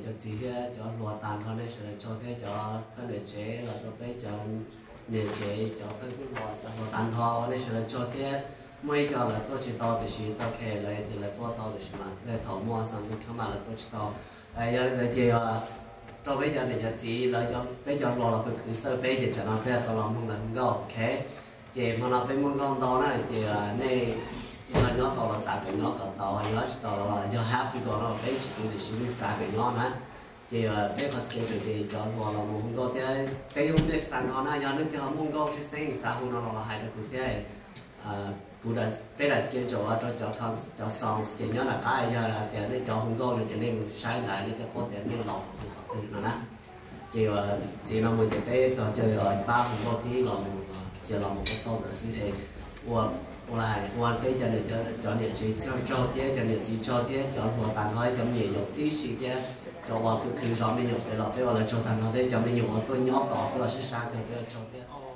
Cov txiv thiab cov hluas tag nrho nej sawv daws tsaug thiab cov thawj niam tsev los rau peb cov niam tsev, cov thawj tub hluas, cov hluas tag nrho nej sawv daws tsaug thiab. Muaj ib co lawv tuaj tsis tau tiam sis it's okay, lawv tias lawv tuaj tau tiam sis mas thiaj thaum muaj something come up lawv tuaj tsis tau. Yog li ntawd ces rau peb cov niam cov txiv lawv, peb cov hluas los khwv khwv xawb peb ces tsam no peb tau los mloog lawv hu nkauj, ok. Ces hmo no peb muaj nkauj ntau na ces nej yog nyob tau los xav kom nyob kom tau, yog tsis tau los yog have to go no peb tsis txwv tiam sis nej xav kom nyob na. Ces peb qhov schedule ces cov hluas los mus hu nkauj thiab peb yuav mix tag nrho na, yog leej twg ho muaj nkauj tshwj xeeb xav hu no los los hais rau kuv thiab. Kuv, peb daim schedule rau cov, cov songs ces nyob nram qab, yog hais tias nej cov hu nkauj no ces nej mus saib nrad nej thiaj paub tias nej los qhov twg qhov twg no na. Ces txiv no mus ces peb tog caw pab hu nkauj thib los mus, cia los mus peb tauj ntawd xwb es ua, ua hais ua peb cov niam, cov niam tsev tsaug thiab cov niam txiv tsaug thiab cov hluas tag nrho cov me nyuam yaus tib si thiab cov uas khwv khwv zov me nyuam pem los peb ua lawv tsaug tag nrho thiab cov me nyuam uas tuaj nyob tos xwb los sib sab kawg peb ua tsaug thiab.